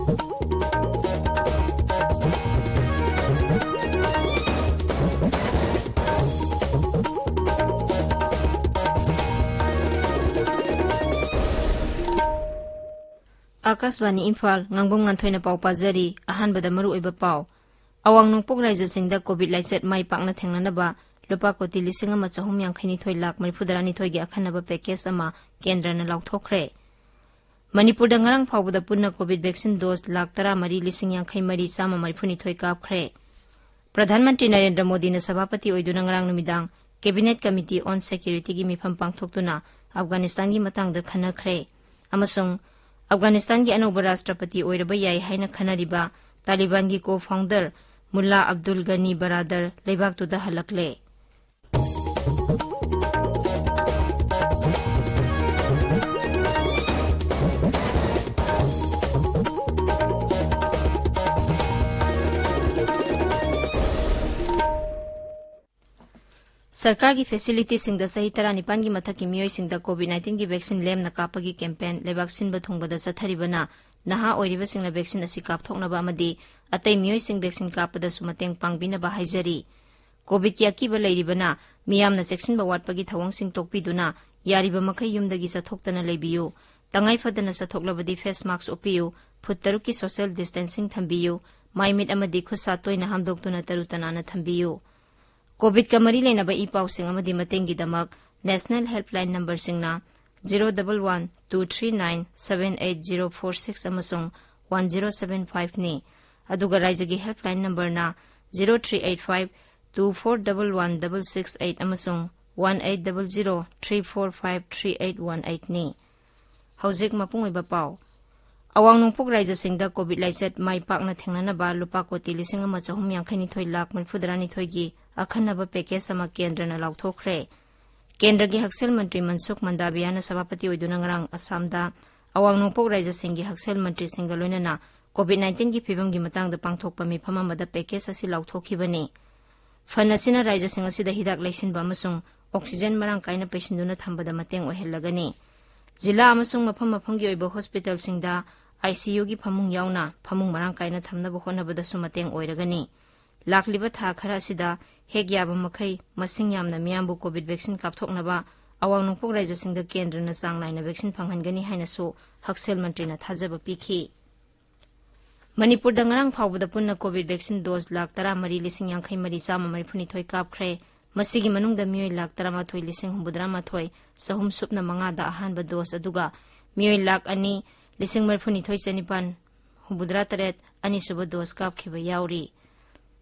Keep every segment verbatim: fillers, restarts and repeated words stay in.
ꯑꯥꯀꯥꯁꯕꯥꯅꯤ ꯏꯝꯐꯥꯜ, ꯉꯥꯡꯕꯝ ꯉꯥꯟꯊꯣꯏꯅ ꯄꯥꯎ ꯄꯥꯖꯔꯤ꯫ ꯑꯍꯥꯟꯕꯗ ꯃꯔꯨꯑꯣꯏꯕ ꯄꯥꯎ꯫ ꯑꯋꯥꯡ ꯅꯣꯡꯄꯣꯛ ꯔꯥꯏꯖ꯭ꯌꯁꯤꯡꯗ ꯀꯣꯚꯤꯗ ꯂꯥꯏꯆꯠ ꯃꯥꯏ ꯄꯥꯛꯅ ꯊꯦꯡꯅꯅꯕ ꯂꯨꯄꯥ ꯀꯣꯇꯤ ꯂꯤꯁꯤꯡ ꯑꯃ ꯆꯍꯨꯝ ꯌꯥꯡꯈꯩ ꯅꯤꯊꯣꯏ ꯂꯥꯈ ꯃꯔꯤꯐꯨ ꯇꯔꯥꯅꯤꯊꯣꯏꯒꯤ ꯑꯈꯟꯅꯕ ꯄꯦꯀꯦꯖ ꯑꯃ ꯀꯦꯟꯗ꯭ꯔꯅ ꯂꯥꯎꯊꯣꯛꯈ꯭ꯔꯦ꯫ ꯃꯅꯤꯄꯨꯔꯗ ꯉꯔꯥꯡ ꯐꯥꯎꯕꯗ ꯄꯨꯟꯅ ꯀꯣꯚꯤꯗ ꯚꯦꯛꯁꯤꯟ ꯗꯣꯖ ꯂꯥꯈ ꯇꯔꯥꯃꯔꯤ ꯂꯤꯁꯤꯡ ꯌꯥꯡꯈꯩ ꯃꯔꯤ ꯆꯥꯝꯃ ꯃꯔꯤꯐꯨꯅꯤꯊꯣꯏ ꯀꯥꯞꯈ꯭ꯔꯦ꯫ ꯄ꯭ꯔꯙꯥꯟ ꯃꯟꯇ꯭ꯔꯤ ꯅꯔꯦꯟꯗ꯭ꯔ ꯃꯣꯗꯤꯅ ꯁꯚꯥꯄꯇꯤ ꯑꯣꯏꯗꯨꯅ ꯉꯔꯥꯡ ꯅꯨꯃꯤꯗꯥꯡ ꯀꯦꯕꯤꯅꯦꯠ ꯀꯃꯤꯇꯤ ꯑꯣꯟ ꯁꯦꯀ꯭ꯌꯨꯔꯤꯇꯤꯒꯤ ꯃꯤꯐꯝ ꯄꯥꯡꯊꯣꯛꯇꯨꯅ ꯑꯐꯒꯥꯅꯤꯁꯇꯥꯟꯒꯤ ꯃꯇꯥꯡꯗ ꯈꯟꯅꯈ꯭ꯔꯦ꯫ ꯑꯃꯁꯨꯡ ꯑꯐꯒꯥꯅꯤꯁꯇꯥꯟꯒꯤ ꯑꯅꯧꯕ ꯔꯥꯁꯇ꯭ꯔꯄꯇꯤ ꯑꯣꯏꯔꯕ ꯌꯥꯏ ꯍꯥꯏꯅ ꯈꯟꯅꯔꯤꯕ ꯇꯥꯂꯤꯕꯥꯟꯒꯤ ꯀꯣ ꯐꯥꯎꯟꯗꯔ ꯃꯨꯜꯂꯥ ꯑꯕꯗꯨꯜ ꯒꯅꯤ ꯕꯔꯥꯗꯔ ꯂꯩꯕꯥꯛꯇꯨꯗ ꯍꯜꯂꯛꯂꯦ꯫ ꯁꯔꯀꯥꯔꯒꯤ ꯐꯦꯁꯤꯂꯤꯇꯤꯁꯤꯡꯗ ꯆꯍꯤ ꯇꯔꯥꯅꯤꯄꯥꯟꯒꯤ ꯃꯊꯛꯀꯤ ꯃꯤꯑꯣꯏꯁꯤꯡꯗ ꯀꯣꯚꯤꯗ ꯅꯥꯏꯟꯇꯤꯟꯒꯤ ꯚꯦꯛꯁꯤꯟ ꯂꯦꯝꯅ ꯀꯥꯞꯄꯒꯤ ꯀꯦꯝꯄꯦꯟ ꯂꯩꯕꯥꯛ ꯁꯤꯟꯕ ꯊꯨꯡꯕꯗ ꯆꯠꯊꯔꯤꯕꯅ ꯅꯍꯥ ꯑꯣꯏꯔꯤꯕꯁꯤꯡꯅ ꯚꯦꯛꯁꯤꯟ ꯑꯁꯤ ꯀꯥꯞꯊꯣꯛꯅꯕ ꯑꯃꯗꯤ ꯑꯇꯩ ꯃꯤꯑꯣꯏꯁꯤꯡ ꯚꯦꯛꯁꯤꯟ ꯀꯥꯞꯄꯗꯁꯨ ꯃꯇꯦꯡ ꯄꯥꯡꯕꯤꯅꯕ ꯍꯥꯏꯖꯔꯤ꯫ ꯀꯣꯚꯤꯗꯀꯤ ꯑꯀꯤꯕ ꯂꯩꯔꯤꯕꯅ ꯃꯤꯌꯥꯝꯅ ꯆꯦꯛꯁꯤꯟꯕ ꯋꯥꯠꯄꯒꯤ ꯊꯧꯑꯣꯡꯁꯤꯡ ꯇꯣꯛꯄꯤꯗꯨꯅ ꯌꯥꯔꯤꯕ ꯃꯈꯩ ꯌꯨꯝꯗꯒꯤ ꯆꯠꯊꯣꯛꯇꯅ ꯂꯩꯕꯤꯌꯨ꯫ ꯇꯉꯥꯏ ꯐꯗꯅ ꯆꯠꯊꯣꯛꯂꯕꯗꯤ ꯐꯦꯁ ꯃꯥꯛꯁ ꯎꯞꯄꯤꯌꯨ, ꯐꯨꯠ ꯇꯔꯨꯛꯀꯤ ꯁꯣꯁꯤꯌꯦꯜ ꯗꯤꯁꯇꯦꯟꯁꯤꯡ ꯊꯝꯕꯤꯌꯨ, ꯃꯥꯏ ꯃꯤꯠ ꯑꯃꯗꯤ ꯈꯨꯠ ꯁꯥ ꯇꯣꯏꯅ ꯍꯥꯝꯗꯣꯛꯇꯨꯅ ꯇꯔꯨ ꯇꯅꯥꯟꯅ ꯊꯝꯕꯤꯌꯨ꯫ ꯀꯣꯚꯤꯗꯀ ꯃꯔꯤ ꯂꯩꯅꯕ ꯏ ꯄꯥꯎꯁꯤꯡ ꯑꯃꯗꯤ ꯃꯇꯦꯡꯒꯤꯗꯃꯛ ꯅꯦꯁꯅꯦꯜ ꯍꯦꯜꯞꯂꯥꯏꯟ ꯅꯝꯕꯔꯁꯤꯡꯅ zero double one two three nine seven eight zero four six ꯑꯃꯁꯨꯡ ꯋꯥꯟ ꯖꯤꯔꯣ ꯁꯚꯦꯟ ꯐꯥꯏꯚꯅꯤ꯫ ꯑꯗꯨꯒ ꯔꯥꯏꯖ꯭ꯌꯒꯤ ꯍꯦꯜꯞꯂꯥꯏꯟ ꯅꯝꯕꯔꯅ zero three eight five two four double one double six eight ꯑꯃꯁꯨꯡ one eight double zero three four five three eight one ꯑꯩꯠꯅꯤ꯫ ꯍꯧꯖꯤꯛ ꯃꯄꯨꯡ ꯑꯣꯏꯕ ꯄꯥꯎ꯫ ꯑꯋꯥꯡ ꯅꯣꯡꯄꯣꯛ ꯔꯥꯏꯖ꯭ꯌꯁꯤꯡꯗ ꯀꯣꯚꯤꯗ ꯂꯥꯏꯆꯠ ꯃꯥꯏ ꯄꯥꯛꯅ ꯊꯦꯡꯅꯅꯕ ꯂꯨꯄꯥ ꯀꯣꯇꯤ ꯂꯤꯁꯤꯡ ꯑꯃ ꯆꯍꯨꯝ ꯌꯥꯡꯈꯩ ꯅꯤꯊꯣꯏ ꯂꯥꯈ ꯃꯔꯤꯐꯨ ꯇꯔꯥꯅꯤꯊꯣꯏꯒꯤ ꯑꯈꯟꯅꯕ ꯄꯦꯀꯦꯖ ꯑꯃ ꯀꯦꯟꯗ꯭ꯔꯅ ꯂꯥꯎꯊꯣꯛꯈ꯭ꯔꯦ꯫ ꯀꯦꯟꯗ꯭ꯔꯒꯤ ꯍꯛꯁꯦꯜ ꯃꯟꯇ꯭ꯔꯤ ꯃꯟꯁꯨꯈ ꯃꯟꯗꯥꯕꯤꯌꯥꯅ ꯁꯚꯥꯄꯇꯤ ꯑꯣꯏꯗꯨꯅ ꯉꯔꯥꯡ ꯑꯁꯥꯝꯗ ꯑꯋꯥꯡ ꯅꯣꯡꯄꯣꯛ ꯔꯥꯏꯖ꯭ꯌꯁꯤꯡꯒꯤ ꯍꯛꯁꯦꯜ ꯃꯟꯇ꯭ꯔꯤꯁꯤꯡꯒ ꯂꯣꯏꯅꯅ ꯀꯣꯚꯤꯗ ꯅꯥꯏꯟꯇꯤꯟꯒꯤ ꯐꯤꯕꯝꯒꯤ ꯃꯇꯥꯡꯗ ꯄꯥꯡꯊꯣꯛꯄ ꯃꯤꯐꯝ ꯑꯃꯗ ꯄꯦꯀꯦꯖ ꯑꯁꯤ ꯂꯥꯎꯊꯣꯛꯈꯤꯕꯅꯤ꯫ ꯐꯟꯗ ꯑꯁꯤꯅ ꯔꯥꯏꯖ꯭ꯌꯁꯤꯡ ꯑꯁꯤꯗ ꯍꯤꯗꯥꯛ ꯂꯩꯁꯤꯟꯕ ꯑꯃꯁꯨꯡ ꯑꯣꯛꯁꯤꯖꯦꯟ ꯃꯔꯥꯡ ꯀꯥꯏꯅ ꯄꯩꯁꯤꯟꯗꯨꯅ ꯊꯝꯕꯗ ꯃꯇꯦꯡ ꯑꯣꯏꯍꯜꯂꯒꯅꯤ꯫ ꯖꯤꯂꯥ ꯑꯃꯁꯨꯡ ꯃꯐꯝ ꯃꯐꯝꯒꯤ ꯑꯣꯏꯕ ꯍꯣꯁꯄꯤꯇꯥꯜꯁꯤꯡꯗ ꯑꯥꯏ ꯁꯤ ꯌꯨꯒꯤ ꯐꯃꯨꯡ ꯌꯥꯎꯅ ꯐꯃꯨꯡ ꯃꯔꯥꯡ ꯀꯥꯏꯅ ꯊꯝꯅꯕ ꯍꯣꯠꯅꯕꯗꯁꯨ ꯃꯇꯦꯡ ꯑꯣꯏꯔꯒꯅꯤ꯫ ꯂꯥꯛꯂꯤꯕ ꯊꯥ ꯈꯔ ꯑꯁꯤꯗ ꯍꯦꯛ ꯌꯥꯕ ꯃꯈꯩ ꯃꯁꯤꯡ ꯌꯥꯝꯅ ꯃꯤꯌꯥꯝꯕꯨ ꯀꯣꯚꯤꯗ ꯚꯦꯛꯁꯤꯟ ꯀꯥꯞꯊꯣꯛꯅꯕ ꯑꯋꯥꯡ ꯅꯣꯡꯄꯣꯛ ꯔꯥꯖ꯭ꯌꯁꯤꯡꯗ ꯀꯦꯟꯗ꯭ꯔꯅ ꯆꯥꯡ ꯅꯥꯏꯅ ꯚꯦꯛꯁꯤꯟ ꯐꯪꯍꯟꯒꯅꯤ ꯍꯥꯏꯅꯁꯨ ꯍꯛꯁꯦꯜ ꯃꯟꯇ꯭ꯔꯤꯅ ꯊꯥꯖꯕ ꯄꯤꯈꯤ꯫ ꯃꯅꯤꯄꯨꯔꯗ ꯉꯔꯥꯡ ꯐꯥꯎꯕꯗ ꯄꯨꯟꯅ ꯀꯣꯚꯤꯗ ꯚꯦꯛꯁꯤꯟ ꯗꯣꯁ ꯂꯥꯈ ꯇꯔꯥꯃꯔꯤ ꯂꯤꯁꯤꯡ ꯌꯥꯡꯈꯩ ꯃꯔꯤ ꯆꯥꯝꯃ ꯃꯔꯤꯐꯨꯅꯤꯊꯣꯏ ꯀꯥꯞꯈ꯭ꯔꯦ꯫ ꯃꯁꯤꯒꯤ ꯃꯅꯨꯡꯗ ꯃꯤꯑꯣꯏ ꯂꯥꯈ ꯇꯔꯥꯃꯥꯊꯣꯏ ꯂꯤꯁꯤꯡ ꯍꯨꯝꯐꯨꯇꯔꯥꯃꯥꯊꯣꯏ ꯆꯍꯨꯝ ꯁꯨꯞꯅ ꯃꯉꯥꯗ ꯑꯍꯥꯟꯕ ꯗꯣꯁ, ꯑꯗꯨꯒ ꯃꯤꯑꯣꯏ ꯂꯥꯈ ꯑꯅꯤ ꯂꯤꯁꯤꯡ ꯃꯔꯤꯐꯨꯅꯤꯊꯣꯏ ꯆꯅꯤꯄꯥꯟ ꯍꯨꯝꯐꯨꯇꯔꯥ ꯇꯔꯦꯠ ꯑꯅꯤꯁꯨꯕ ꯗꯣꯁ ꯀꯥꯞꯈꯤꯕ ꯌꯥꯎꯔꯤ꯫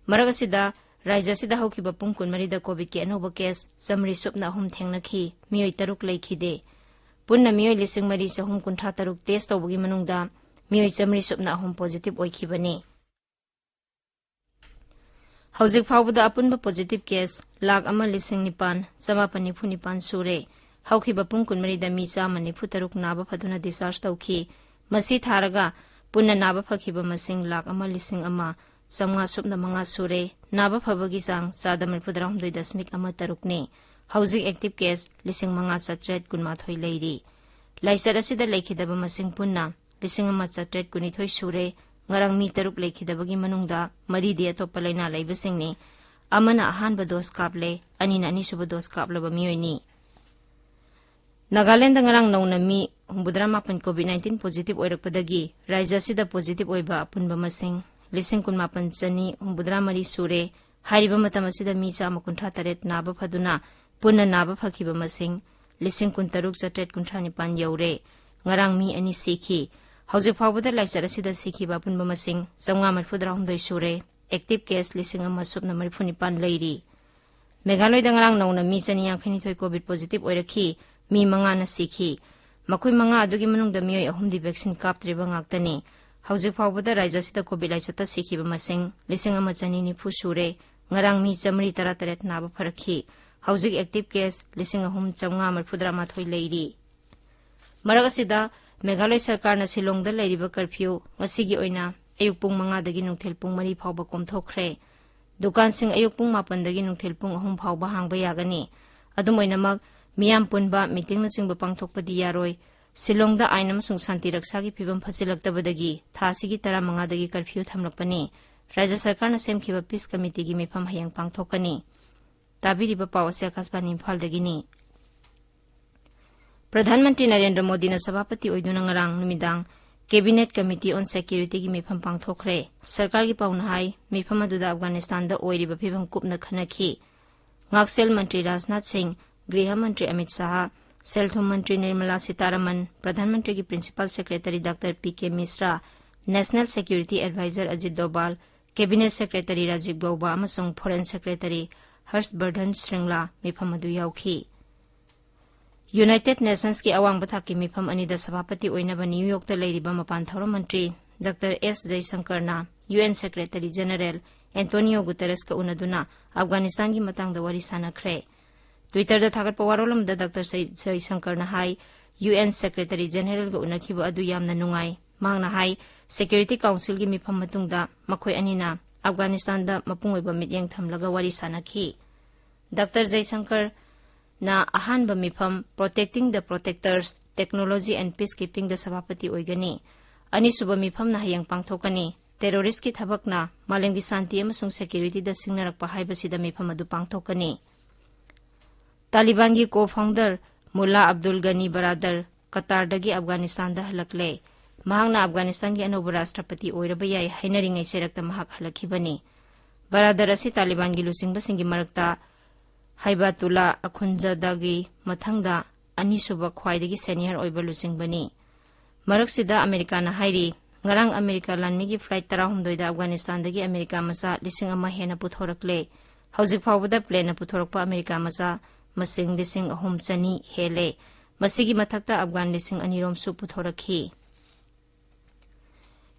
ꯃꯔꯛ ꯑꯁꯤꯗ, ꯔꯥꯖ꯭ꯌ ꯑꯁꯤꯗ ꯍꯧꯈꯤꯕ ꯄꯨꯡ ꯀꯨꯟꯃꯔꯤꯗ ꯀꯣꯚꯤꯗꯀꯤ ꯑꯅꯧꯕ ꯀꯦꯁ ꯆꯥꯃꯔꯤ ꯁꯨꯞꯅ ꯑꯍꯨꯝ ꯊꯦꯡꯅꯈꯤ꯫ ꯃꯤꯑꯣꯏ ꯇꯔꯨꯛ ꯂꯩꯈꯤꯗꯦ꯫ ꯄꯨꯟꯅ ꯃꯤꯑꯣꯏ ꯂꯤꯁꯤꯡ ꯃꯔꯤ ꯆꯍꯨꯝ ꯀꯨꯟꯊ꯭ꯔꯥ ꯇꯔꯨꯛ ꯇꯦꯁ ꯇꯧꯕꯒꯤ ꯃꯅꯨꯡꯗ ꯃꯤꯑꯣꯏ ꯆꯥꯃꯔꯤ ꯁꯨꯞꯅ ꯑꯍꯨꯝ ꯄꯣꯖꯤꯇꯤꯚ ꯑꯣꯏꯈꯤꯕꯅꯤ꯫ ꯍꯧꯖꯤꯛ ꯐꯥꯎꯕꯗ ꯑꯄꯨꯟꯕ ꯄꯣꯖꯤꯇꯤꯚ ꯀꯦꯁ ꯂꯥꯈ ꯑꯃ ꯂꯤꯁꯤꯡ ꯅꯤꯄꯥꯟ ꯆꯃꯥꯄꯟ ꯅꯤꯐꯨ ꯅꯤꯄꯥꯟ ꯁꯨꯔꯦ꯫ ꯍꯧꯈꯤꯕ ꯄꯨꯡ ꯀꯨꯟꯃꯔꯤꯗ ꯃꯤ ꯆꯥꯝꯃ ꯅꯤꯐꯨ ꯇꯔꯨꯛ ꯅꯥꯕ ꯐꯗꯨꯅ ꯗꯤꯁꯆꯥꯔꯖ ꯇꯧꯈꯤ꯫ ꯃꯁꯤ ꯊꯥꯔꯒ ꯄꯨꯟꯅ ꯅꯥꯕ ꯐꯈꯤꯕ ꯃꯁꯤꯡ ꯂꯥꯈ ꯑꯃ ꯂꯤꯁꯤꯡ ꯑꯃ ꯆꯥꯝꯃꯉꯥ ꯁꯨꯞꯅ ꯃꯉꯥ ꯁꯨꯔꯦ꯫ ꯅꯥꯕ ꯐꯕꯒꯤ ꯆꯥꯡ ꯆꯥꯗ ꯃꯔꯤꯐꯨꯇꯔꯥ ꯍꯨꯝꯗꯣꯏ ꯗꯁꯃꯤꯛ ꯑꯃ ꯇꯔꯨꯛꯅꯤ꯫ ꯍꯧꯖꯤꯛ ꯑꯦꯛꯇꯤꯚ ꯀꯦꯁ ꯂꯤꯁꯤꯡ ꯃꯉꯥ ꯆꯥꯇ꯭ꯔꯦꯠ ꯀꯨꯟꯃꯥꯊꯣꯏ ꯂꯩꯔꯤ꯫ ꯂꯥꯏꯆꯠ ꯑꯁꯤꯗ ꯂꯩꯈꯤꯗꯕ ꯃꯁꯤꯡ ꯄꯨꯟꯅ ꯂꯤꯁꯤꯡ ꯑꯃ ꯆꯥꯇ꯭ꯔꯦꯠ ꯀꯨꯟꯅꯤꯊꯣꯏ ꯁꯨꯔꯦ꯫ ꯉꯔꯥꯡ ꯃꯤ ꯇꯔꯨꯛ ꯂꯩꯈꯤꯗꯕꯒꯤ ꯃꯅꯨꯡꯗ ꯃꯔꯤꯗꯤ ꯑꯇꯣꯞꯄ ꯂꯥꯏꯅꯥ ꯂꯩꯕꯁꯤꯡꯅꯤ꯫ ꯑꯃꯅ ꯑꯍꯥꯟꯕ ꯗꯣꯁ ꯀꯥꯞꯂꯦ, ꯑꯅꯤꯅ ꯑꯅꯤꯁꯨꯕ ꯗꯣꯁ ꯀꯥꯞꯂꯕ ꯃꯤꯑꯣꯏꯅꯤ꯫ ꯅꯥꯒꯥꯂꯦꯟꯗ ꯉꯔꯥꯡ ꯅꯧꯅ ꯃꯤ ꯍꯨꯝꯐꯨꯇꯔꯥ ꯃꯥꯄꯟ ꯀꯣꯚꯤꯗ ꯅꯥꯏꯟꯇꯤꯟ ꯄꯣꯖꯤꯇꯤꯚ ꯑꯣꯏꯔꯛꯄꯗꯒꯤ ꯔꯥꯖ꯭ꯌ ꯑꯁꯤꯗ ꯄꯣꯖꯤꯇꯤꯚ ꯑꯣꯏꯕ ꯑꯄꯨꯟꯕ ꯃꯁꯤꯡ ꯂꯤꯁꯤꯡ ꯀꯨꯟꯃꯥꯄꯟ ꯆꯅꯤ ꯍꯨꯝꯐꯨꯇꯔꯥ ꯃꯔꯤ ꯁꯨꯔꯦ꯫ ꯍꯥꯏꯔꯤꯕ ꯃꯇꯝ ꯑꯁꯤꯗ ꯃꯤ ꯆꯥꯝꯃ ꯀꯨꯟꯊ꯭ꯔꯥ ꯇꯔꯦꯠ ꯅꯥꯕ ꯐꯗꯨꯅ ꯄꯨꯟꯅ ꯅꯥꯕ ꯐꯈꯤꯕ ꯃꯁꯤꯡ ꯂꯤꯁꯤꯡ ꯀꯨꯟꯇꯔꯨꯛ ꯆꯥꯇ꯭ꯔꯦꯠ ꯀꯨꯟꯊ꯭ꯔꯥ ꯅꯤꯄꯥꯟ ꯌꯧꯔꯦ꯫ ꯉꯔꯥꯡ ꯃꯤ ꯑꯅꯤ ꯁꯤꯈꯤ꯫ ꯍꯧꯖꯤꯛ ꯐꯥꯎꯕꯗ ꯂꯥꯏꯆꯠ ꯑꯁꯤꯗ ꯁꯤꯈꯤꯕ ꯑꯄꯨꯟꯕ ꯃꯁꯤꯡ ꯆꯥꯝꯃꯉꯥ ꯃꯔꯤꯐꯨꯇꯔꯥ ꯍꯨꯝꯗꯣꯏ ꯁꯨꯔꯦ꯫ ꯑꯦꯛꯇꯤꯚ ꯀꯦꯁ ꯂꯤꯁꯤꯡ ꯑꯃ ꯁꯨꯞꯅ ꯃꯔꯤꯐꯨ ꯅꯤꯄꯥꯟ ꯂꯩꯔꯤ꯫ ꯃꯦꯘꯥꯂꯣꯏꯗ ꯉꯔꯥꯡ ꯅꯧꯅ ꯃꯤ ꯆꯅꯤ ꯌꯥꯡꯈꯩ ꯅꯤꯊꯣꯏ ꯀꯣꯚꯤꯗ ꯄꯣꯖꯤꯇꯤꯚ ꯑꯣꯏꯔꯛꯈꯤ꯫ ꯃꯤ ꯃꯉꯥꯅ ꯁꯤꯈꯤ꯫ ꯃꯈꯣꯏ ꯃꯉꯥ ꯑꯗꯨꯒꯤ ꯃꯅꯨꯡꯗ ꯃꯤꯑꯣꯏ ꯑꯍꯨꯝꯗꯤ ꯚꯦꯛꯁꯤꯟ ꯀꯥꯞꯇ꯭ꯔꯤꯕ ꯉꯥꯛꯇꯅꯤ꯫ ꯍꯧꯖꯤꯛ ꯐꯥꯎꯕꯗ ꯔꯥꯖ꯭ꯌ ꯑꯁꯤꯗ ꯀꯣꯚꯤꯗ ꯂꯥꯏꯆꯠꯇ ꯁꯤꯈꯤꯕ ꯃꯁꯤꯡ ꯂꯤꯁꯤꯡ ꯑꯃ ꯆꯅꯤ ꯅꯤꯐꯨ ꯁꯨꯔꯦ꯫ ꯉꯔꯥꯡ ꯃꯤ ꯆꯥꯃꯔꯤ ꯇꯔꯥ ꯇꯔꯦꯠ ꯅꯥꯕ ꯐꯔꯛꯈꯤ꯫ ꯍꯧꯖꯤꯛ ꯑꯦꯛꯇꯤꯚ ꯀꯦꯁ ꯂꯤꯁꯤꯡ ꯑꯍꯨꯝ ꯆꯥꯝꯃꯉꯥ ꯃꯔꯤꯐꯨꯇꯔꯥ ꯃꯥꯊꯣꯏ ꯂꯩꯔꯤ꯫ ꯃꯔꯛ ꯑꯁꯤꯗ, ꯃꯦꯘꯥꯂꯣꯏ ꯁꯔꯀꯥꯔꯅ ꯁꯤꯂꯣꯡꯗ ꯂꯩꯔꯤꯕ ꯀꯔꯐ꯭ꯌꯨ ꯉꯁꯤꯒꯤ ꯑꯣꯏꯅ ꯑꯌꯨꯛ ꯄꯨꯡ ꯃꯉꯥꯗꯒꯤ ꯅꯨꯡꯊꯤꯜ ꯄꯨꯡ ꯃꯔꯤ ꯐꯥꯎꯕ ꯀꯣꯝꯊꯣꯛꯈ꯭ꯔꯦ꯫ ꯗꯨꯀꯥꯟꯁꯤꯡ ꯑꯌꯨꯛ ꯄꯨꯡ ꯃꯥꯄꯟꯗꯒꯤ ꯅꯨꯡꯊꯤꯜ ꯄꯨꯡ ꯑꯍꯨꯝ ꯐꯥꯎꯕ ꯍꯥꯡꯕ ꯌꯥꯒꯅꯤ꯫ ꯑꯗꯨꯝ ꯑꯣꯏꯅꯃꯛ, ꯃꯤꯌꯥꯝ ꯄꯨꯟꯕ, ꯃꯤꯇꯤꯡꯅꯆꯤꯡꯕ ꯄꯥꯡꯊꯣꯛꯄꯗꯤ ꯌꯥꯔꯣꯏ꯫ ꯁꯤꯂꯣꯡꯗ ꯑꯥꯏꯟ ꯑꯃꯁꯨꯡ ꯁꯥꯟꯇꯤ ꯔꯛꯁꯥꯒꯤ ꯐꯤꯕꯝ ꯐꯠꯆꯤꯜꯂꯛꯇꯕꯗꯒꯤ ꯊꯥ ꯑꯁꯤꯒꯤ ꯇꯔꯥꯃꯉꯥꯗꯒꯤ ꯀꯔꯐ꯭ꯌꯨ ꯊꯝꯂꯛꯄꯅꯤ꯫ ꯔꯥꯖ꯭ꯌ ꯁꯔꯀꯥꯔꯅ ꯁꯦꯝꯈꯤꯕ ꯄꯤꯁ ꯀꯃꯤꯇꯤꯒꯤ ꯃꯤꯐꯝ ꯍꯌꯦꯡ ꯄꯥꯡꯊꯣꯛꯀꯅꯤ꯫ ꯇꯥꯕꯤꯔꯤꯕ ꯄꯥꯎ ꯑꯁꯤ ꯑꯀꯥꯁꯕꯥꯅꯤ ꯏꯝꯐꯥꯜꯗꯒꯤꯅꯤ꯫ ꯄ꯭ꯔꯙꯥꯟ ꯃꯟꯇ꯭ꯔꯤ ꯅꯔꯦꯟꯗ꯭ꯔ ꯃꯣꯗꯤꯅ ꯁꯚꯥꯄꯇꯤ ꯑꯣꯏꯗꯨꯅ ꯉꯔꯥꯡ ꯅꯨꯃꯤꯗꯥꯡ Cabinet Committee on Security ꯒꯤ ꯃꯤꯐꯝ ꯄꯥꯡꯊꯣꯛꯈ꯭ꯔꯦ꯫ ꯁꯔꯀꯥꯔꯒꯤ ꯄꯥꯎꯅ ꯍꯥꯏ, ꯃꯤꯐꯝ ꯑꯗꯨꯗ ꯑꯐꯒꯥꯅꯤꯁꯇꯥꯟꯗ ꯑꯣꯏꯔꯤꯕ ꯐꯤꯕꯝ ꯀꯨꯞꯅ ꯈꯟꯅꯈꯤ꯫ ꯉꯥꯛꯁꯦꯜ ꯃꯟꯇ꯭ꯔꯤ ꯔꯥꯖꯅꯥꯊ ꯁꯤꯡ, ꯒ꯭ꯔꯤꯍ ꯃꯟꯇ꯭ꯔꯤ ꯑꯃꯤꯠ ꯁꯥꯍ, ꯁꯦꯜ ꯊꯨꯝ ꯃꯟꯇ꯭ꯔꯤ ꯅꯤꯔꯃꯂꯥ ꯁꯤꯇꯥꯔꯥꯃꯟ, ꯄ꯭ꯔꯙꯥꯟ ꯃꯟꯇ꯭ꯔꯤꯒꯤ Principal Secretary doctor P K Mishra, National Security Advisor Ajit Doval, Cabinet Secretary Rajiv Gauba ꯑꯃꯁꯨꯡ Foreign Secretary ꯍꯔꯁ ꯕꯔꯙꯟ ꯁ꯭ꯔꯤꯡꯂꯥ ꯃꯤꯐꯝ ꯑꯗꯨ ꯌꯥꯎꯈꯤ꯫ United Nations ꯀꯤ ꯑꯋꯥꯡꯕ ꯊꯥꯛꯀꯤ ꯃꯤꯐꯝ ꯑꯅꯤꯗ ꯁꯚꯥꯄꯇꯤ ꯑꯣꯏꯅꯕ ꯅ꯭ꯌꯨ ꯌꯣꯔꯛꯇ ꯂꯩꯔꯤꯕ ꯃꯄꯥꯟ ꯊꯧꯔꯝ ꯃꯟꯇ꯭ꯔꯤ ꯗꯥꯛꯇꯔ ꯑꯦꯁ ꯖꯌꯁꯪꯀꯔꯅ U N Secretary General Antonio ꯒꯨꯇꯦꯔꯦꯁꯀ ꯎꯅꯗꯨꯅ ꯑꯐꯒꯥꯅꯤꯁꯇꯥꯟꯒꯤ ꯃꯇꯥꯡꯗ ꯋꯥꯔꯤ ꯁꯥꯅꯈ꯭ꯔꯦ꯫ Twitter ꯗ ꯊꯥꯒꯠꯄ ꯋꯥꯔꯣꯜ ꯑꯃꯗ ꯗꯥꯛꯇꯔ ꯖꯌ-, ꯖꯌꯁꯪꯀꯔꯅ ꯍꯥꯏ, ꯌꯨ ꯑꯦꯟ Secretary General ꯒ ꯎꯅꯈꯤꯕ ꯑꯗꯨ ꯌꯥꯝꯅ ꯅꯨꯡꯉꯥꯏ꯫ ꯃꯍꯥꯛꯅ ꯍꯥꯏ, Security Council ꯒꯤ ꯃꯤꯐꯝ ꯃꯇꯨꯡꯗ ꯃꯈꯣꯏ ꯑꯅꯤꯅ ꯑꯐꯒꯥꯅꯤꯁꯇꯥꯟꯗ ꯃꯄꯨꯡ ꯑꯣꯏꯕ ꯃꯤꯠꯌꯦꯡ ꯊꯝꯂꯒ ꯋꯥꯔꯤ ꯁꯥꯅꯈꯤ꯫ ꯗꯥꯛꯇꯔ ꯖꯌꯁꯪꯀꯔꯅ ꯑꯍꯥꯟꯕ ꯃꯤꯐꯝ Protecting the Protectors, Technology and Peacekeeping ꯗ ꯁꯚꯥꯄꯇꯤ ꯑꯣꯏꯒꯅꯤ꯫ ꯑꯅꯤꯁꯨꯕ ꯃꯤꯐꯝꯅ ꯍꯌꯦꯡ ꯄꯥꯡꯊꯣꯛꯀꯅꯤ꯫ Terrorist ꯀꯤ ꯊꯕꯛꯅ ꯃꯥꯂꯦꯝꯒꯤ ꯁꯥꯟꯇꯤ ꯑꯃꯁꯨꯡ security ꯗ ꯁꯤꯡꯅꯔꯛꯄ ꯍꯥꯏꯕꯁꯤꯗ ꯃꯤꯐꯝ ꯑꯗꯨ ꯄꯥꯡꯊꯣꯛꯀꯅꯤ꯫ ꯇꯥꯂꯤꯕꯥꯟꯒꯤ co-founder ꯃꯨꯜꯂꯥ ꯑꯕꯗꯨꯜ ꯒꯅꯤ ꯕꯔꯥꯗꯔ ꯀꯇꯥꯔꯗꯒꯤ ꯑꯐꯒꯥꯅꯤꯁꯇꯥꯟꯗ ꯍꯜꯂꯛꯂꯦ꯫ ꯃꯍꯥꯛꯅ ꯑꯐꯒꯥꯅꯤꯁꯇꯥꯟꯒꯤ ꯑꯅꯧꯕ ꯔꯥꯁꯇ꯭ꯔꯄꯇꯤ ꯑꯣꯏꯔꯕ ꯌꯥꯏ ꯍꯥꯏꯅꯔꯤꯉꯩ ꯆꯩꯔꯛꯇ ꯃꯍꯥꯛ ꯍꯜꯂꯛꯈꯤꯕꯅꯤ꯫ ꯕꯔꯥꯗꯔ ꯑꯁꯤ ꯇꯥꯂꯤꯕꯥꯟꯒꯤ ꯂꯨꯆꯤꯡꯕꯁꯤꯡꯒꯤ ꯃꯔꯛꯇ ꯍꯥꯏꯕꯥꯇꯨꯂꯥ ꯑꯈꯨꯟꯖꯥꯗꯥꯒꯤ ꯃꯊꯪꯗ ꯑꯅꯤꯁꯨꯕ ꯈ꯭ꯋꯥꯏꯗꯒꯤ senior ꯑꯣꯏꯕ ꯂꯨꯆꯤꯡꯕꯅꯤ꯫ ꯃꯔꯛꯁꯤꯗ ꯑꯃꯦꯔꯤꯀꯥꯅ ꯍꯥꯏꯔꯤ, ꯉꯔꯥꯡ ꯑꯃꯦꯔꯤꯀꯥ ꯂꯥꯟꯃꯤꯒꯤ flight ꯇꯔꯥꯍꯨꯝꯗꯣꯏꯗ ꯑꯐꯒꯥꯅꯤꯁꯇꯥꯟꯗꯒꯤ ꯑꯃꯦꯔꯤꯀꯥ ꯃꯆꯥ ꯂꯤꯁꯤꯡ ꯑꯃ ꯍꯦꯟꯅ ꯄꯨꯊꯣꯔꯛꯂꯦ꯫ ꯍꯧꯖꯤꯛ ꯐꯥꯎꯕꯗ plane ꯅ ꯄꯨꯊꯣꯔꯛꯄ ꯑꯃꯦꯔꯤꯀꯥ ꯃꯆꯥ ꯃꯁꯤꯡ ꯂꯤꯁꯤꯡ ꯑꯍꯨꯝ ꯆꯅꯤ ꯍꯦꯜꯂꯦ꯫ ꯃꯁꯤꯒꯤ ꯃꯊꯛꯇ ꯑꯐꯒꯥꯟ ꯂꯤꯁꯤꯡ ꯑꯅꯤꯔꯣꯝꯁꯨ ꯄꯨꯊꯣꯔꯛꯈꯤ꯫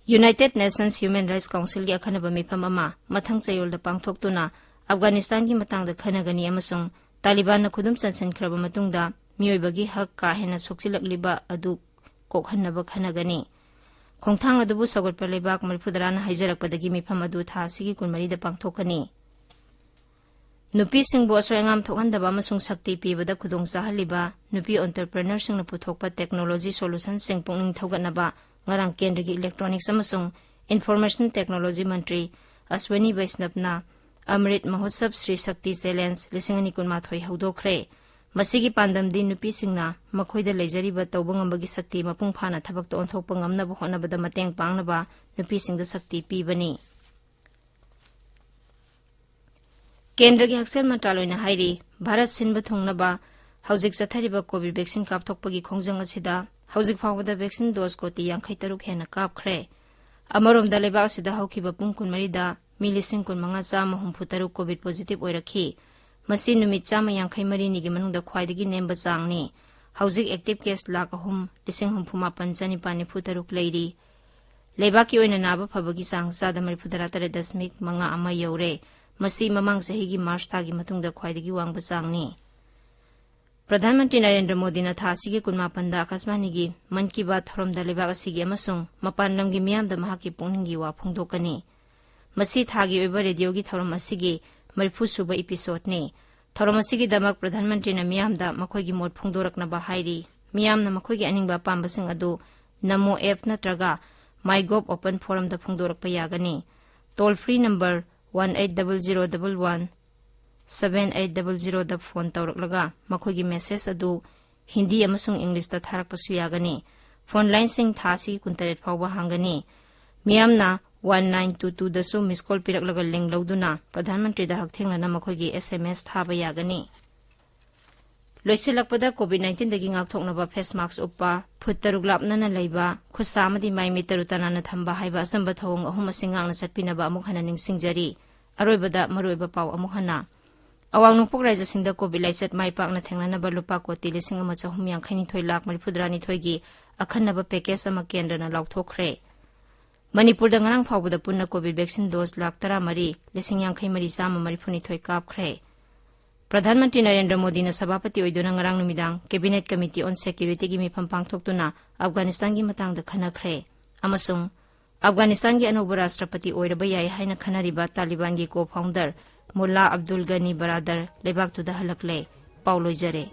United Nations Human Rights Council ꯒꯤ ꯑꯈꯟꯅꯕ ꯃꯤꯐꯝ ꯑꯃ ꯃꯊꯪ ꯆꯌꯣꯜꯗ ꯄꯥꯡꯊꯣꯛꯇꯨꯅ ꯑꯐꯒꯥꯅꯤꯁꯇꯥꯟꯒꯤ ꯃꯇꯥꯡꯗ ꯈꯟꯅꯒꯅꯤ ꯑꯃꯁꯨꯡ ꯇꯥꯂꯤꯕꯥꯟꯅ ꯈꯨꯗꯨꯝ ꯆꯟꯁꯤꯟꯈ꯭ꯔꯕ ꯃꯇꯨꯡꯗ ꯃꯤꯑꯣꯏꯕꯒꯤ ꯍꯛ ꯀꯥ ꯍꯦꯟꯅ ꯁꯣꯛꯆꯤꯜꯂꯛꯂꯤꯕ ꯑꯗꯨ ꯀꯣꯛꯍꯟꯅꯕ ꯈꯟꯅꯒꯅꯤ꯫ ꯈꯣꯡꯊꯥꯡ ꯑꯗꯨꯕꯨ ꯁꯧꯒꯠꯄ ꯂꯩꯕꯥꯛ ꯃꯔꯤꯐꯨꯇꯔꯥꯅ ꯍꯥꯏꯖꯔꯛꯄꯗꯒꯤ ꯃꯤꯐꯝ ꯑꯗꯨ ꯊꯥ ꯑꯁꯤꯒꯤ ꯀꯨꯟꯃꯔꯤꯗ ꯄꯥꯡꯊꯣꯛꯀꯅꯤ꯫ ꯅꯨꯄꯤꯁꯤꯡꯕꯨ ꯑꯁꯣꯏ ꯑꯉꯥꯝ ꯊꯣꯛꯍꯟꯗꯕ ꯑꯃꯁꯨꯡ ꯁꯛꯇꯤ ꯄꯤꯕꯗ ꯈꯨꯗꯣꯡ ꯆꯥꯍꯜꯂꯤꯕ ꯅꯨꯄꯤ entrepreneurꯁꯤꯡꯅ ꯄꯨꯊꯣꯛꯄ technology solutionꯁꯤꯡ ꯄꯨꯛꯅꯤꯡ ꯊꯧꯒꯠꯅꯕ ꯉꯔꯥꯡ ꯀꯦꯟꯗ꯭ꯔꯒꯤ electronics ꯑꯃꯁꯨꯡ information technology ꯃꯟꯇ꯭ꯔꯤ Aswini ꯕꯩꯁꯅꯕꯅ Amrit Mahotsav Shri Shakti Challenge ꯂꯤꯁꯤꯡ ꯑꯅꯤ ꯀꯨꯟꯃꯥꯊꯣꯏ ꯍꯧꯗꯣꯛꯈ꯭ꯔꯦ꯫ ꯃꯁꯤꯒꯤ ꯄꯥꯟꯗꯝꯗꯤ ꯅꯨꯄꯤꯁꯤꯡꯅ ꯃꯈꯣꯏꯗ ꯂꯩꯖꯔꯤꯕ ꯇꯧꯕ ꯉꯝꯕꯒꯤ ꯁꯛꯇꯤ ꯃꯄꯨꯡ ꯐꯥꯅ ꯊꯕꯛꯇ ꯑꯣꯟꯊꯣꯛꯄ ꯉꯝꯅꯕ ꯍꯣꯠꯅꯕꯗ ꯃꯇꯦꯡ ꯄꯥꯡꯅꯕ ꯅꯨꯄꯤꯁꯤꯡꯗ ꯁꯛꯇꯤ ꯄꯤꯕꯅꯤ꯫ ꯀꯦꯟꯗ꯭ꯔꯒꯤ ꯍꯛꯁꯦꯜ ꯃꯟꯇ꯭ꯔꯥꯂꯣꯏꯅ ꯍꯥꯏꯔꯤ, ꯚꯥꯔꯠ ꯁꯤꯟꯕ ꯊꯨꯡꯅꯕ ꯍꯧꯖꯤꯛ ꯆꯠꯊꯔꯤꯕ COVID vaccine ꯀꯥꯞꯊꯣꯛꯄꯒꯤ ꯈꯣꯡꯖꯪ ꯑꯁꯤꯗ ꯍꯧꯖꯤꯛ ꯐꯥꯎꯕꯗ vaccine dose ꯀꯣꯇꯤ ꯌꯥꯡꯈꯩ ꯇꯔꯨꯛ ꯍꯦꯟꯅ ꯀꯥꯞꯈ꯭ꯔꯦ꯫ ꯑꯃꯔꯣꯝꯗ, ꯂꯩꯕꯥꯛ ꯑꯁꯤꯗ ꯍꯧꯈꯤꯕ ꯄꯨꯡ ꯀꯨꯟꯃꯔꯤꯗ ꯃꯤ ꯂꯤꯁꯤꯡ ꯀꯨꯟꯃꯉꯥ ꯆꯥꯝꯃ ꯍꯨꯝꯐꯨ ꯇꯔꯨꯛ COVID positive ꯑꯣꯏꯔꯛꯈꯤ꯫ ꯃꯁꯤ ꯅꯨꯃꯤꯠ ꯆꯥꯝꯃ ꯌꯥꯡꯈꯩ ꯃꯔꯤꯅꯤꯒꯤ ꯃꯅꯨꯡꯗ ꯈ꯭ꯋꯥꯏꯗꯒꯤ ꯅꯦꯝꯕ ꯆꯥꯡꯅꯤ꯫ ꯍꯧꯖꯤꯛ active case ꯂꯥꯈ ꯑꯍꯨꯝ ꯂꯤꯁꯤꯡ ꯍꯨꯝꯐꯨ ꯃꯥꯄꯟ ꯆꯅꯤꯄꯥꯟ ꯅꯤꯐꯨ ꯇꯔꯨꯛ ꯂꯩꯔꯤ꯫ ꯂꯩꯕꯥꯛꯀꯤ ꯑꯣꯏꯅ ꯅꯥꯕ ꯐꯕꯒꯤ ꯆꯥꯡ ꯆꯥꯗ ꯃꯔꯤꯐꯨ ꯇꯔꯥ ꯇꯔꯦꯠ ꯗꯁꯃꯤꯛ ꯃꯉꯥ ꯑꯃ ꯌꯧꯔꯦ꯫ ꯃꯁꯤ ꯃꯃꯥꯡ ꯆꯍꯤꯒꯤ ꯃꯥꯔꯆ ꯊꯥꯒꯤ ꯃꯇꯨꯡꯗ ꯈ꯭ꯋꯥꯏꯗꯒꯤ ꯋꯥꯡꯕ ꯆꯥꯡꯅꯤ꯫ ꯄ꯭ꯔꯙꯥꯟ ꯃꯟꯇ꯭ꯔꯤ ꯅꯔꯦꯟꯗ꯭ꯔ ꯃꯣꯗꯤꯅ ꯊꯥ ꯑꯁꯤꯒꯤ ꯀꯨꯟꯃꯥꯄꯟꯗ ꯑꯀꯥꯁꯕꯥꯅꯤꯒꯤ ꯃꯟ ꯀꯤ ꯕꯥꯠ ꯊꯧꯔꯝꯗ ꯂꯩꯕꯥꯛ ꯑꯁꯤꯒꯤ ꯑꯃꯁꯨꯡ ꯃꯄꯥꯟ ꯂꯝꯒꯤ ꯃꯤꯌꯥꯝꯗ ꯃꯍꯥꯛꯀꯤ ꯄꯨꯛꯅꯤꯡꯒꯤ ꯋꯥ ꯐꯣꯡꯗꯣꯛꯀꯅꯤ꯫ ꯃꯁꯤ ꯊꯥꯒꯤ ꯑꯣꯏꯕ ꯔꯦꯗꯤꯑꯣꯒꯤ ꯊꯧꯔꯝ ꯑꯁꯤꯒꯤ ꯃꯔꯤꯐꯨ ꯁꯨꯕ episodeꯅꯤ꯫ ꯊꯧꯔꯝ ꯑꯁꯤꯒꯤꯗꯃꯛ ꯄ꯭ꯔꯙꯥꯟ ꯃꯟꯇ꯭ꯔꯤꯅ ꯃꯤꯌꯥꯝꯗ ꯃꯈꯣꯏꯒꯤ ꯃꯣꯠ ꯐꯣꯡꯗꯣꯔꯛꯅꯕ ꯍꯥꯏꯔꯤ꯫ ꯃꯤꯌꯥꯝꯅ ꯃꯈꯣꯏꯒꯤ ꯑꯅꯤꯡꯕ ꯑꯄꯥꯝꯕꯁꯤꯡ ꯑꯗꯨ Namo app ꯅꯠꯇ꯭ꯔꯒ MyGov open forumꯗ ꯐꯣꯡꯗꯣꯔꯛꯄ ꯌꯥꯒꯅꯤ꯫ Toll free number one eight double zero double one seven eight double zeroꯗ phone ꯇꯧꯔꯛꯂꯒ ꯃꯈꯣꯏꯒꯤ message ꯑꯗꯨ ꯍꯤꯟꯗꯤ ꯑꯃꯁꯨꯡ Englishꯇ ꯊꯥꯔꯛꯄꯁꯨ ꯌꯥꯒꯅꯤ꯫ Phone lineꯁꯤꯡ ꯊꯥ ꯑꯁꯤꯒꯤ ꯀꯨꯟꯇꯔꯦꯠ ꯐꯥꯎꯕ ꯍꯥꯡꯒꯅꯤ꯫ ꯃꯤꯌꯥꯝꯅ one nine two twoꯗꯁꯨ miss call ꯄꯤꯔꯛꯂꯒ link ꯂꯧꯗꯨꯅ ꯄ꯭ꯔꯙꯥꯟ ꯃꯟꯇ꯭ꯔꯤꯗ ꯍꯛꯊꯦꯡꯅꯅ ꯃꯈꯣꯏꯒꯤ SMS ꯊꯥꯕ ꯌꯥꯒꯅꯤ꯫ ꯂꯣꯏꯁꯤꯜꯂꯛꯄꯗ, COVID nineteenꯗꯒꯤ ꯉꯥꯛꯊꯣꯛꯅꯕ face mask ꯎꯞꯄ, ꯐꯨꯠ ꯇꯔꯨꯛ ꯂꯥꯞꯅꯅ ꯂꯩꯕ, ꯈꯨꯠꯁꯥ ꯑꯃꯗꯤ ꯃꯥꯏ ꯃꯤꯠ ꯇꯔꯨ ꯇꯅꯥꯟꯅ ꯊꯝꯕ ꯍꯥꯏꯕ ꯑꯆꯝꯕ ꯊꯧꯑꯣꯡ ꯑꯍꯨꯝ ꯑꯁꯤ ꯉꯥꯛꯅ ꯆꯠꯄꯤꯅꯕ ꯑꯃꯨꯛ ꯍꯟꯅ ꯅꯤꯡꯁꯤꯡꯖꯔꯤ꯫ ꯑꯔꯣꯏꯕꯗ ꯃꯔꯨꯑꯣꯏꯕ ꯄꯥꯎ ꯑꯃꯨꯛ ꯍꯟꯅ꯫ ꯑꯋꯥꯡ ꯅꯣꯡꯄꯣꯛ ꯔꯥꯏꯖ꯭ꯌꯁꯤꯡꯗ COVID ꯂꯥꯏꯆꯠ ꯃꯥꯏ ꯄꯥꯛꯅ ꯊꯦꯡꯅꯅꯕ ꯂꯨꯄꯥ ꯀꯣꯇꯤ ꯂꯤꯁꯤꯡ ꯑꯃ ꯆꯍꯨꯝ ꯌꯥꯡꯈꯩ ꯅꯤꯊꯣꯏ ꯂꯥꯈ ꯃꯔꯤꯐꯨ ꯇꯔꯥ ꯅꯤꯊꯣꯏꯒꯤ ꯑꯈꯟꯅꯕ package ꯑꯃ ꯀꯦꯟꯗ꯭ꯔꯅ ꯂꯥꯎꯊꯣꯛꯈ꯭ꯔꯦ꯫ ꯃꯅꯤꯄꯨꯔꯗ ꯉꯔꯥꯡ ꯐꯥꯎꯕꯗ ꯄꯨꯟꯅ COVID vaccine dose ꯂꯥꯈ ꯇꯔꯥꯃꯔꯤ ꯂꯤꯁꯤꯡ ꯌꯥꯡꯈꯩ ꯃꯔꯤ ꯆꯥꯝꯃ ꯃꯔꯤꯐꯨ ꯅꯤꯊꯣꯏ ꯀꯥꯞꯈ꯭ꯔꯦ꯫ ꯄ꯭ꯔꯙꯥꯟ ꯃꯟꯇ꯭ꯔꯤ ꯅꯔꯦꯟꯗ꯭ꯔ ꯃꯣꯗꯤꯅ ꯁꯚꯥꯄꯇꯤ ꯑꯣꯏꯗꯨꯅ ꯉꯔꯥꯡ ꯅꯨꯃꯤꯗꯥꯡ Cabinet Committee on Securityꯒꯤ ꯃꯤꯐꯝ ꯄꯥꯡꯊꯣꯛꯇꯨꯅ ꯑꯐꯒꯥꯅꯤꯁꯇꯥꯟꯒꯤ ꯃꯇꯥꯡꯗ ꯈꯟꯅꯈ꯭ꯔꯦ ꯑꯃꯁꯨꯡ ꯑꯐꯒꯥꯅꯤꯁꯇꯥꯟꯒꯤ ꯑꯅꯧꯕ ꯔꯥꯁꯇ꯭ꯔꯄꯇꯤ ꯑꯣꯏꯔꯕ ꯌꯥꯏ ꯍꯥꯏꯅ ꯈꯟꯅꯔꯤꯕ ꯇꯥꯂꯤꯕꯥꯟꯒꯤ co-founder ꯃꯨꯜꯂꯥ ꯑꯕꯗꯨꯜ ꯒꯅꯤ ꯕꯔꯥꯗꯔ ꯂꯩꯕꯥꯛꯇꯨꯗ ꯍꯜꯂꯛꯂꯦ꯫ ꯄꯥꯎ ꯂꯣꯏꯖꯔꯦ꯫